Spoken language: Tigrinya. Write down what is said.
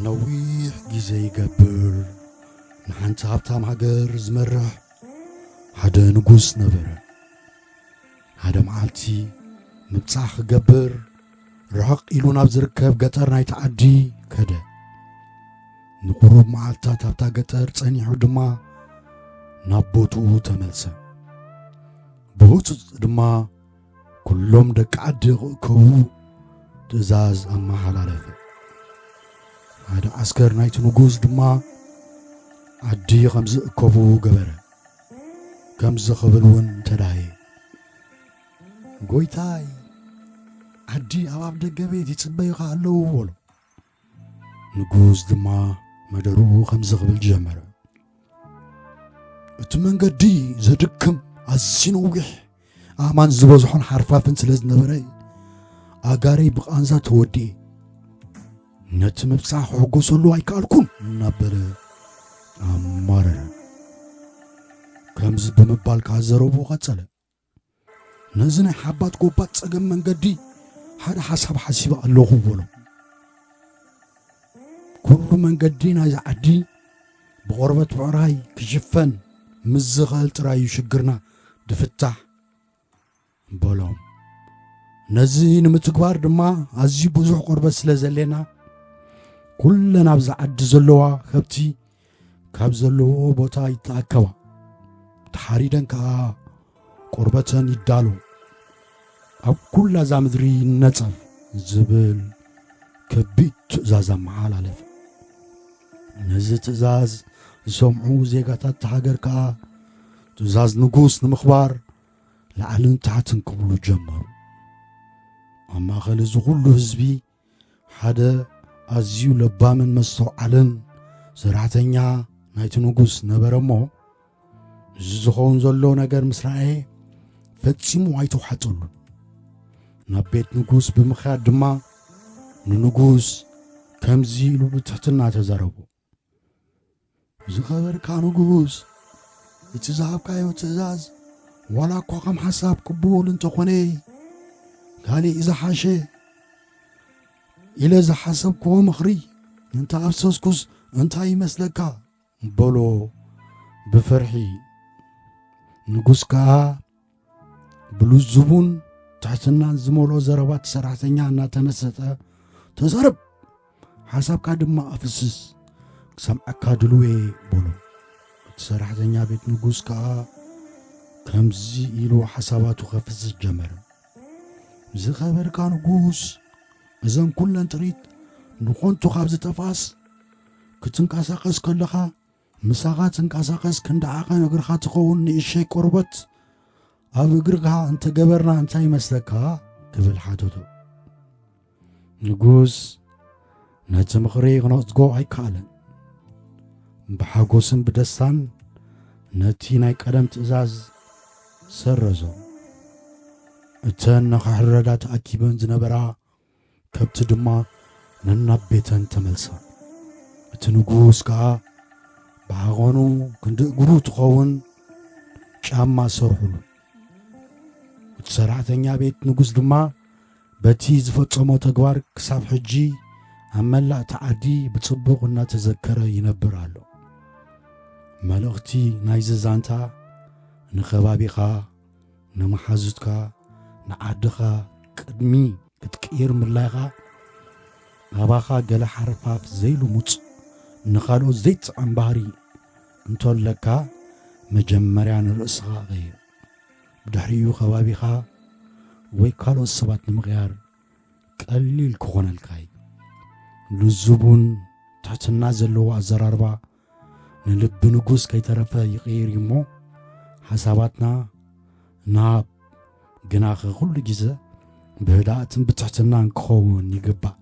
ነዊሕ ግዜ ይገብር፣ ንሓንቲ ሃብታም ሃገር ዝመርሕ ሓደ ንጉስ ነበረ። ሓደ መዓልቲ ምብጻሕ ክገብር ርሕቕ ኢሉ ናብ ዝርከብ ገጠር ናይቲ ዓዲ ከደ። ንቁሩብ መዓልታት ኣብታ ገጠር ጸኒሑ ድማ ናብ ቦትኡ ተመልሰ። ብህጹጽ ድማ ኩሎም ደቂ ዓዲ ክእከቡ ትእዛዝ ኣመሓላለፈ። ሓደ ዓስከር ናይቲ ንጉስ ድማ ዓዲ ከም ዝእከቡ ገበረ። ከምዚ ክብል እውን ተዳህየ። "ጎይታይ፣ ዓዲ ኣብ ኣፍ ደገ ቤት ይጽበዩኻ ኣለዉ" በሎ። ንጉስ ድማ መደርኡ ከምዚ ክብል ጀመረ። "እቲ መንገዲ ዘድክም፣ ኣዝዩ ነዊሕ፣ ኣእማን ዝበዝሖን ሓርፋፍን ስለ ዝነበረ፣ ኣእጋረይ ብቓንዛ ተወዲኤ። ነቲ ምብጻሕ ክሕጎሰሉ ኣይከኣልኩን" እናበለ ኣማረረ። ከምዚ ብምባል ከኣ ዘረብኡ ቀጸለ። "ነዚ ናይ ሓባት ጎባጥ ጸገም መንገዲ ሓደ ሓሳብ ሓሲበ ኣለኹ" በሎ። "ኩሉ መንገዲ ናይዚ ዓዲ ብቆርበት ብዕራይ ክሽፈን ምስ ዝኽእል ጥራይ እዩ ሽግርና ድፍታሕ" በሎም። "ነዚ ንምትግባር ድማ ኣዝዩ ብዙሕ ቆርበት ስለ ዘድልየና፣ ኩለን ኣብዚ ዓዲ ዘለዋ ከብቲ ካብ ዘለዎ ቦታ ይተኣከባ፣ ተሓሪደን ከኣ ቆርበተን ይዳሎ፣ ኣብ ኩላ እዛ ምድሪ ይነጸፍ" ዝብል ከቢድ ትእዛዝ ኣመሓላለፈ። ነዚ ትእዛዝ ዝሰምዑ ዜጋታት እታ ሃገር ከኣ ትእዛዝ ንጉስ ንምኽባር ላዕልን ታሕትን ክብሉ ጀመሩ። ኣብ ማእከል እዚ ኩሉ ህዝቢ ሓደ ኣዝዩ ለባምን መስተውዓልን ሰራሕተኛ ናይቲ ንጉስ ነበረ እሞ፣ እዚ ዝኸውን ዘሎ ነገር ምስ ረኣየ ፈጺሙ ኣይተውሓጠሉን። ናብ ቤት ንጉስ ብምኽያድ ድማ ንንጉስ ከምዚ ኢሉ ብትሕትና ተዛረቦ። "ዝኸበርካ ንጉስ፣ እቲ ዝሃብካዮ ትእዛዝ ዋላ እኳ ከም ሓሳብ ቅቡል እንተኾነ፣ ካልእ ዝሓሸ ኢለ ዝሓሰብክዎ ምኽሪ እንተ ኣፍሰስኩስ እንታይ ይመስለካ?" በሎ ብፍርሒ። ንጉስ ከኣ ብልዙቡን ትሕትናን ዝመልኦ ዘረባ እቲ ሰራሕተኛ እናተመሰጠ፣ "ተዛረብ፣ ሓሳብካ ድማ ኣፍስስ፣ ክሰምዓካ ድልው እየ" በሎ። እቲ ሰራሕተኛ ቤት ንጉስ ከኣ ከምዚ ኢሉ ሓሳባቱ ከፍስስ ጀመረ። "ዝኸበርካ ንጉስ፣ እዘን ኩለን ጥሪት ንኾንቱ ካብ ዝጠፍኣስ፣ ክትንቀሳቐስ ከለኻ፣ ምሳኻ ትንቀሳቐስ ክንዲ ዓቐን እግርኻ ትኸውን ንእሸይ ቆርበት ኣብ እግርኻ እንተገበርና እንታይ ይመስለካ?" ክብል ሓተቶ። ንጉስ ነቲ ምኽሪ ክነጽጎ ኣይከኣለን። ብሓጎስን ብደስታን ነቲ ናይ ቀደም ትእዛዝ ሰረዞ። እተን ንኽሕረዳ ተኣኪበን ዝነበራ ከብቲ ድማ ነናብ ቤተን ተመልሳ። እቲ ንጉስ ከኣ ብዓቐኑ ክንዲ እግሩ ትኸውን ጫማ ሰርሑሉ። እቲ ሰራሕተኛ ቤት ንጉስ ድማ በቲ ዝፈጸሞ ተግባር ክሳብ ሕጂ ኣብ መላእ እቲ ዓዲ ብጽቡቕ እናተዘከረ ይነብር ኣሎ። መልእኽቲ ናይዚ ዛንታ ንኸባቢኻ፣ ንመሓዙትካ፣ ንዓድኻ ቅድሚ ክትቅይር ምድላይኻ፣ ኣባኻ ገለ ሓርፋፍ ዘይልሙጽ ንኻልኦት ዘይጥዕም ባህሪ እንተለካ፣ መጀመርያ ንርእስኻ ቀይር። ብድሕሪኡ ከባቢኻ ወይ ካልኦት ሰባት ንምቕያር ቀሊል ክኾነልካ እዩ። ልዙቡን ትሕትና ዘለዎ ኣዘራርባ ንልቢ ንጉስ ከይተረፈ ይቕይር እዩ እሞ፣ ሓሳባትና ንሃብ፣ ግናኸ ኩሉ ግዜ ብህድኣትን ብትሕትናን ክኸውን ይግባእ።